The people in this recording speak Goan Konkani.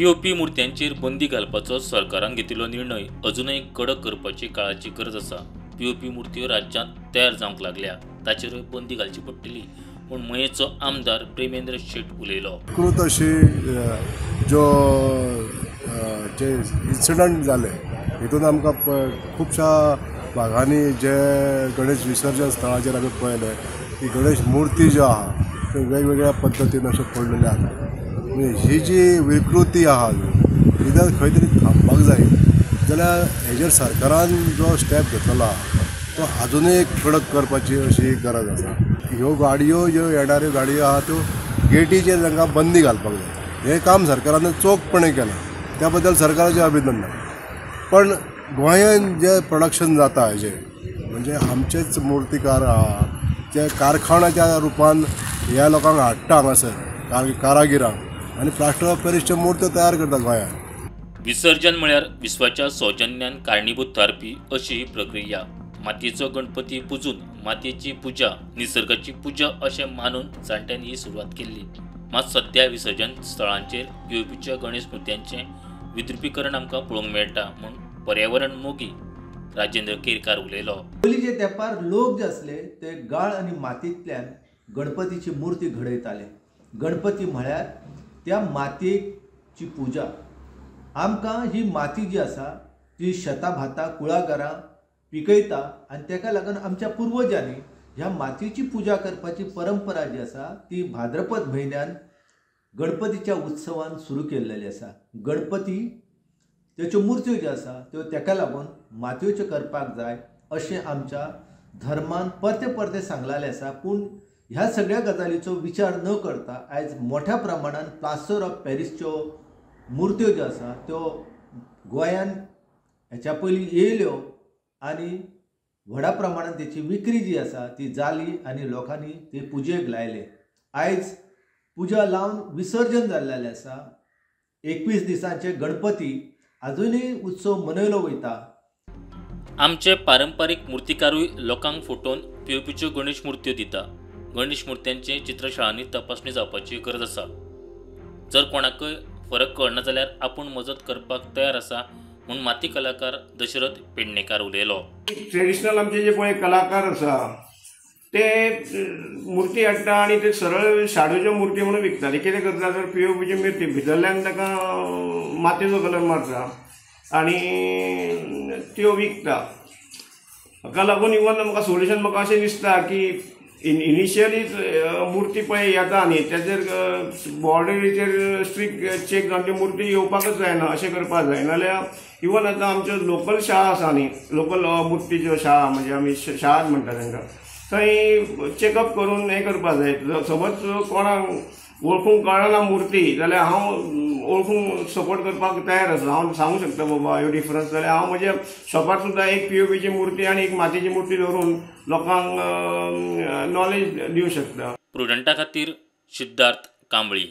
पीओपी मुर्त्यांचेर बंदी घालपाचो सरकारान घेतिल्लो निर्णय अजूनय कडक करपाची काळाची गरज आसा. पीओपी मुर्त्यो राज्यांत तयार जावंक लागल्या, ताचेरूय बंदी घालची पडटली म्हूण मयेचो आमदार प्रेमेंद्र शेट उलयलो. कृत अशी जो जे इन्सिडंट जाले हितून आमकां खुबश्या भागांनी जे गणेश विसर्जन स्थळाचेर आमी पळयलें की गणेश मुर्ती ज्यो आहा त्यो वेगवेगळ्या पद्दतीन अश्यो पडलेल्यो आसा. ही जी विकृती आहा ही जर खंय तरी थांबपाक जाय जाल्यार हेजेर सरकारान जो स्टेप घेतलेलो आहा तो आजुनूय कडक करपाची अशी गरज आसा. ह्यो गाडयो ज्यो येणाऱ्यो गाडयो आहा त्यो गेटीचेर तांकां बंदी घालपाक जाय. हें काम सरकारान चोखपणे केलां, त्या बद्दल सरकाराचें अभिनंदन. पण गोंयांत जें प्रोडक्शन जाता हेजें म्हणजे आमचेच मुर्तीकार आहा जे कारखान्याच्या रुपान ह्या लोकांक हाडटा हांगासर कारागिरांक आनी प्लास्टर ऑफ पॅरिसच्यो मुर्त्यो तयार करतात गोंयांत. विसर्जन म्हळ्यार विश्वाच्या सौजन्यान कारणीभूत थारपी अशी ही प्रक्रिया. मातयेचो गणपती पुजून मातयेची पुजा निसर्गाची पुजा अशें मानून जाणट्यांनी ही सुरवात केल्ली. मात सद्या विसर्जन स्थळांचेर पीओपीच्या गणेश मुर्त्यांचें विद्रुपीकरण आमकां पळोवंक मेळटा म्हूण पर्यावरण मोगी राजेंद्र केरकार उलयलो. पयलींचे तेंपार लोक जे आसले ते गाळ आनी मातयेंतल्यान गणपतीची मुर्ती घडयताले. गणपती म्हळ्यार त्या मातयेची पुजा. आमकां ही माती जी आसा ती शेतां भातां कुळागरां पिकयता आनी तेका लागून आमच्या पुर्वजांनी ह्या मातयेची पुजा करपाची परंपरा जी आसा ती भाद्रपद म्हयन्यान गणपतीच्या उत्सवान सुरू केल्लेली आसा. गणपती तेच्यो मुर्त्यो ज्यो आसा त्यो तेका लागून मातयेच्यो करपाक जाय अशें आमच्या धर्मान परते परते सांगलेलें आसा. पूण ह्या सगळ्या गजालीचो विचार न करता आयज मोठ्या प्रमाणान प्लास्टर ऑफ पॅरिसच्यो मुर्त्यो ज्यो आसा त्यो गोंयान हेच्या पयलीं येयल्यो आनी व्हडा प्रमाणान तेची विक्री जी आसा ती जाली आनी लोकांनी ते पुजेक लायले. आयज पुजा लावन विसर्जन जाल्लेलें आसा. 21 दिसांचे गणपती आजुनूय उत्सव मनयलो वयता. आमचे पारंपारीक मुर्तीकारूय लोकांक फटोवन पीओपीच्यो गणेश मुर्त्यो दिता. गणेश मुर्त्यांचे चित्रशाळांनी तपासणी जावपाची गरज आसा. जर कोणाकय फरक कळना जाल्यार आपूण मजत करपाक तयार आसा म्हूण माती कलाकार दशरथ पेडणेकार उलयलो. ट्रेडिशनल आमचे जे पळय कलाकार आसा ते मुर्ती हाडटा आनी ते सरळ शाडूच्यो मुर्ती म्हणून विकता. ते कितें करता तर पीओपीची मुर्ती भितरल्यान ताका मातयेचो कलर मारता आनी त्यो विकता. हाका लागून इवन म्हाका सोल्युशन म्हाका अशें दिसता की इनिशियली मुर्ती पळय येता न्ही तेचेर बॉर्डरीचेर स्ट्रिक्ट चेक जावन ती मुर्ती येवपाकच जायना अशें करपाक जाय. नाल्यार इवन आतां आमच्यो लोकल शाळा आसा न्ही, लोकल मुर्तीच्यो शाळा म्हणजे आमी शाळाच म्हणटा तांकां, थंय चॅकअप करून हें करपाक जाय. समज कोणाक वळखूंक कळना मुर्ती जाल्यार हांव वळखूंक सपोर्ट करपाक तयार आसा. हांव सांगूंक शकता बाबा ह्यो डिफरन्स. जाल्यार हांव म्हज्या शॉपार सुद्दां एक पीओपीची मुर्ती आनी एक मातयेची मुर्ती दवरून लोकांक नॉलेज दिवंक शकता. प्रुडंटा खातीर सिद्धार्थ कांबळी.